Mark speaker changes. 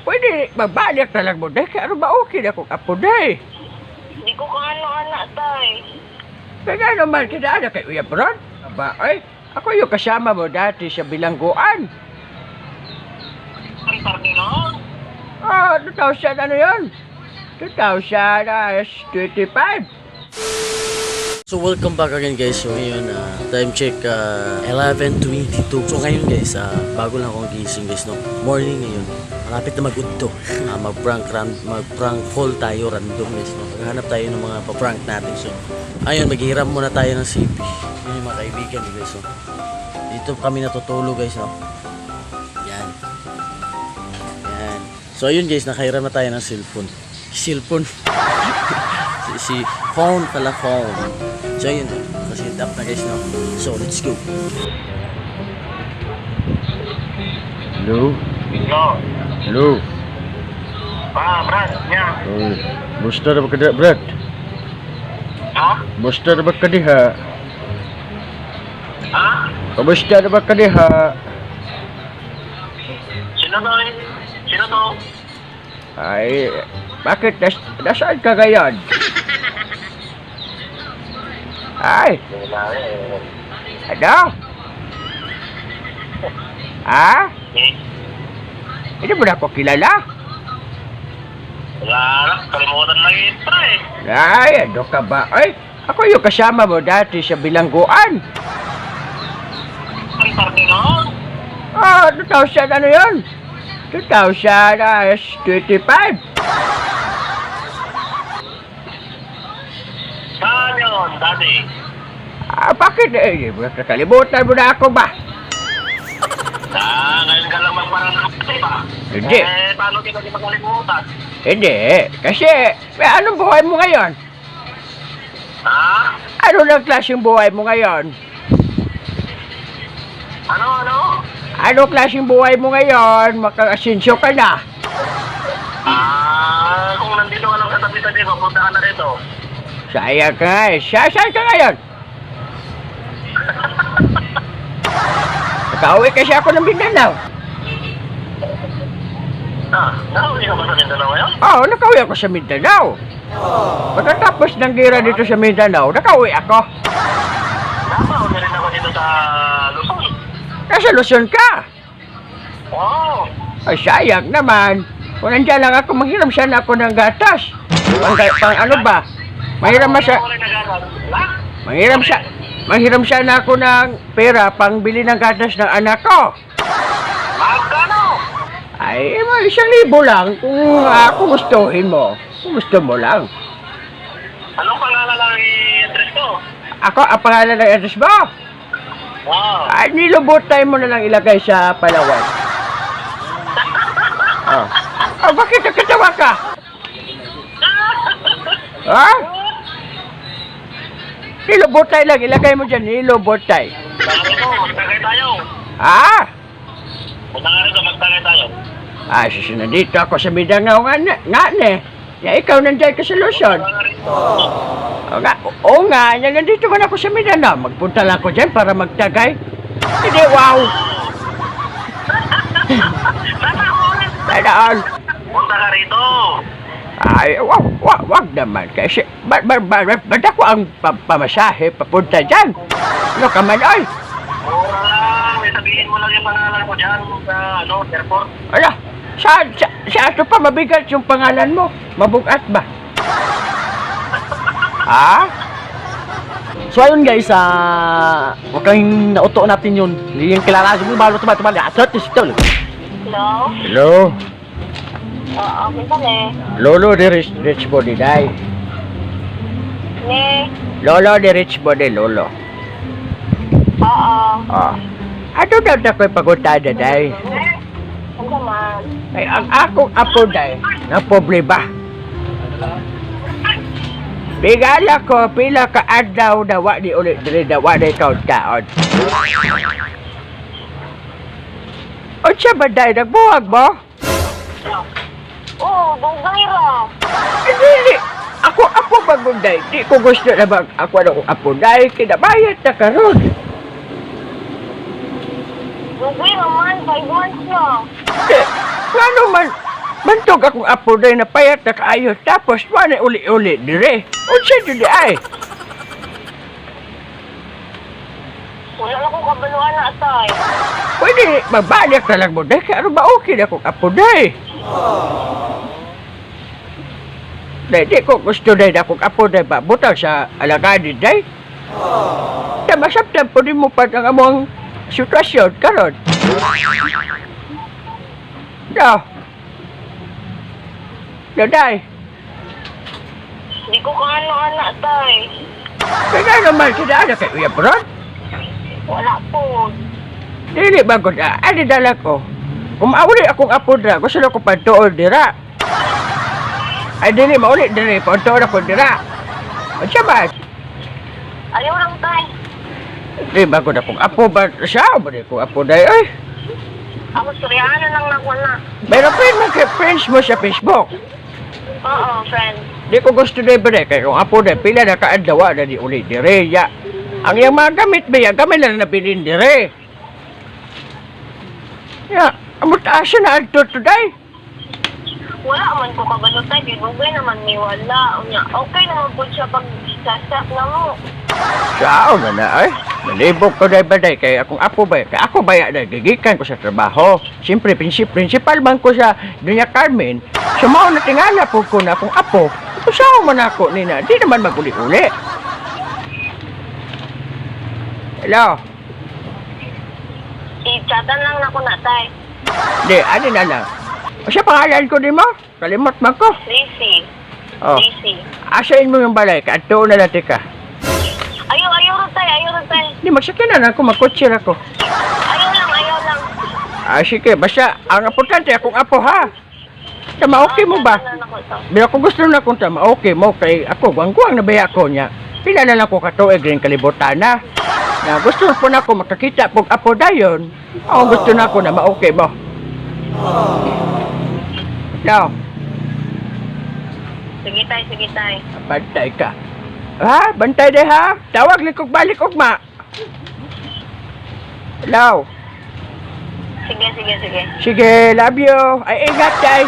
Speaker 1: Pwede magbalik na lang mo, day. Kaya ano ba okay na akong apo, day?
Speaker 2: Di ko kaano anak, tay.
Speaker 1: Kaya naman, kinaan na kay Uya Bron. Aba, ay, ako yung kasama mo dati sa bilangguan.
Speaker 2: Ang tarde noon.
Speaker 1: Ah, 2000 ano yun? 2025.
Speaker 3: So welcome back again, guys. So ngayon, time check, 11:22. So ngayon guys, bago lang akong gising, guys, no. Morning ngayon. Malapit na mag-udto. Mag-prank call tayo random, guys, no. Maghanap tayo ng mga pa-prank natin. So ayun, maghihiram muna tayo ng CP. Yun yung mga kaibigan, guys. So dito kami natutulog, guys, no. Yan. Yan. So ayun guys, nakahiram na tayo ng cellphone. Cellphone. Si phone pala, phone. So ayun, kasi up na, guys, no. So let's go.
Speaker 1: Hello?
Speaker 2: No.
Speaker 1: Hello?
Speaker 2: Pa, Brad, niya.
Speaker 1: Oy, musta na ba ka diha, Brad?
Speaker 2: Ha?
Speaker 1: Musta na ba ka diha?
Speaker 2: Ha?
Speaker 1: Kamusta na ba ka diha?
Speaker 2: Sino to eh? Sino to?
Speaker 1: Ay, bakit? Nasaan ka ngayon? Ay,
Speaker 2: Wala eh.
Speaker 1: ano? Ah?
Speaker 2: Eh,
Speaker 1: Hindi mo na ako kilala?
Speaker 2: wala na. Kalimutan na kita eh.
Speaker 1: Ay, ano ka ba? Ay, ako yung kasama mo dati sa bilangguan.
Speaker 2: Ang tarde noon.
Speaker 1: Ah, 2000 ano yun? 2025.
Speaker 2: Saan yun, daddy?
Speaker 1: Ah, bakit? Eh, nakalimutan mo na ako ba?
Speaker 2: Ah, ngayon ka lang magparang ba?
Speaker 1: Hindi.
Speaker 2: Eh, paano kita di makalimutan?
Speaker 1: Hindi, kasi, eh, anong buhay mo ngayon?
Speaker 2: Ha?
Speaker 1: Ano ng klaseng buhay mo ngayon?
Speaker 2: Ano, ano?
Speaker 1: Ano klaseng buhay mo ngayon? Makakasinsyo ka na.
Speaker 2: Ah, kung nandito ka lang sa tabi-tabi, papunta ka na rito.
Speaker 1: Sayang ka eh. Saan ka ngayon? Nakauwi kasi ako ng Mindanao.
Speaker 2: Ah, nakauwi ka ba sa Mindanao ngayon?
Speaker 1: Oo, nakauwi ako sa Mindanao. Pagkatapos ng gira dito sa Mindanao, nakauwi ako.
Speaker 2: Nakauwi rin ako dito sa Luzon.
Speaker 1: Nasa Luzon ka.
Speaker 2: Oo.
Speaker 1: Ay, sayang naman. Kung nandiyan lang ako, manghiram sana ako ng gatas. Pang ano ba? Manghiram
Speaker 2: Ano
Speaker 1: sa,
Speaker 2: rin nagagawa? Wala?
Speaker 1: manghiram sa, manghiram sana ako ng pera pangbili ng gatas ng anak ko.
Speaker 2: Magkano?
Speaker 1: Ay, mga 1,000 lang kung gustuhin mo. Kung gusto mo lang.
Speaker 2: Anong pangalan lang i-address ko?
Speaker 1: Ako, ang pangalan ng address mo?
Speaker 2: Wow.
Speaker 1: Ay, nilubotay mo na lang ilagay sa Palawan. Oh. Oh, bakit nakatawa ka? Ha? Nilubotay lang, ilagay mo dyan, nilubotay.
Speaker 2: Sabi ko, magtagay tayo.
Speaker 1: Ah?
Speaker 2: Punta ka rito, magtagay tayo.
Speaker 1: Ah, sus, nandito ako sa Mindanao nga, na, nga na. Ya, ikaw nandiyan ka sa Luzon.
Speaker 2: Punta ka rito.
Speaker 1: Oo nga, oo nga, yan, nandito man ako sa Mindanao. Magpunta lang ako dyan para magtagay. Hindi, wow. Sana all.
Speaker 2: Punta ka rito.
Speaker 1: Ay, wag, wag, wag naman. Kasi, ba't ako ang pamasahe papunta dyan? Ano ka man, ay?
Speaker 2: Mura lang. Eh, sabihin mo lang yung pangalan ko dyan sa ano, airport.
Speaker 1: Ala, saan ito pa mabigat yung pangalan mo? Mabugat ba? Ha?
Speaker 3: So ayun guys, wag kang nauto natin yun. Hindi yung kilala sa mga balo tumal tumal. At ito.
Speaker 2: Hello?
Speaker 1: Hello?
Speaker 2: Oo, okay eh.
Speaker 1: Lolo di rich, rich body, day.
Speaker 2: Ne?
Speaker 1: Lolo di rich body, lolo.
Speaker 2: Oo.
Speaker 1: Ah. Ato daw na ko'y paguntada, day.
Speaker 2: Ano man?
Speaker 1: Ay, ang akong apo, day, na problema. Bigala ko, pila ka adlaw na wa ni ulit diri na wa ni taon-taon. Unsa ba, day, nagbuwag mo?
Speaker 2: Oo, dugay ra.
Speaker 1: Hindi, ako apo bagong day. Di ko gusto na bag ako na akong apo day, kinabayad na karon.
Speaker 2: Dugay ra man, 5 months na.
Speaker 1: Di, ngano man, Bantog akong apo day na payat na kaayo tapos wala uli-uli dire. Unsa jud di ay?
Speaker 4: Wala na akong kabaluan na, tay.
Speaker 1: Pwede magbalik na lang mo day kay aron ba okay na akong apo day. Day, di ko gusto day na akong apo day ba butang sa alagani day. Ta masabtan po din mo pa ang among sitwasyon karon. No. No, day.
Speaker 4: Di ko kaano, anak, tay.
Speaker 1: Kaya naman sila ana kay Uya Brod.
Speaker 4: Wala po.
Speaker 1: Dili ba gud ah, ani dala ko. Kung mauli akong apo dira, gusto na ko pantuon dira. Ay dili mauli diri, pantuon ako dira. Unsa ba?
Speaker 4: Ayaw lang, tay.
Speaker 1: Di ba gud akong apo ba siya ba di ko apo day ay.
Speaker 4: Ako, suryaan na lang na na.
Speaker 1: Meron pa man kay friends mo sa Facebook.
Speaker 4: Oo, friend.
Speaker 1: Di ko gusto day ba day kay kung apo day pila na kaadlaw na di uli dire ya. Ang iyang mga gamit ba ya, gamit na nabilin dire. Ya, amot asa na adto today.
Speaker 4: Wala man ko kabalo, tay. Di dugay naman ni wala. Unya, okay naman po siya pag sasap na mo.
Speaker 1: Sao na na ay. Nalibog ko day ba day kay akong apo ba kay ako ba day gigikan ko sa trabaho. Siyempre principal man ko sa Doña Carmen. Sumao na tingala po ko na akong apo. Usaw man ako nina, di naman maguli-uli. Hello.
Speaker 4: I-chatan lang na ko na, tay.
Speaker 1: Di, ano na lang. Sa pangalan ko di mo? Kalimot man ko.
Speaker 4: Lacey.
Speaker 1: Oh.
Speaker 4: Lacey.
Speaker 1: Asain mo yung balay ka. Ato na lang tika.
Speaker 4: Ayaw, ayaw rin, tay. Ayaw rin, tay.
Speaker 1: Di, magsakyan na lang ako. Magkutsir ako.
Speaker 4: Ayaw lang, ayaw lang.
Speaker 1: Ah, sige. Basta, ang importante akong apo ha. Tama, okay mo ba?
Speaker 4: Chatan lang ako ito.
Speaker 1: Pero kung gusto na akong tama, okay mo. Kay ako, guwang-guwang na baya ako niya. Pila na lang ko katuig rin kalibutan na. Na gusto po na ako makakita pog apo dayon. Ako gusto na ako na ma-okay mo. Now,
Speaker 4: Sige, tay. Sige, tay.
Speaker 1: bantay ka. Ha? Bantay day ha? Tawag likog balik ugma. Hello.
Speaker 4: Sige, sige, sige.
Speaker 1: Sige, love you. Ay, ingat tay.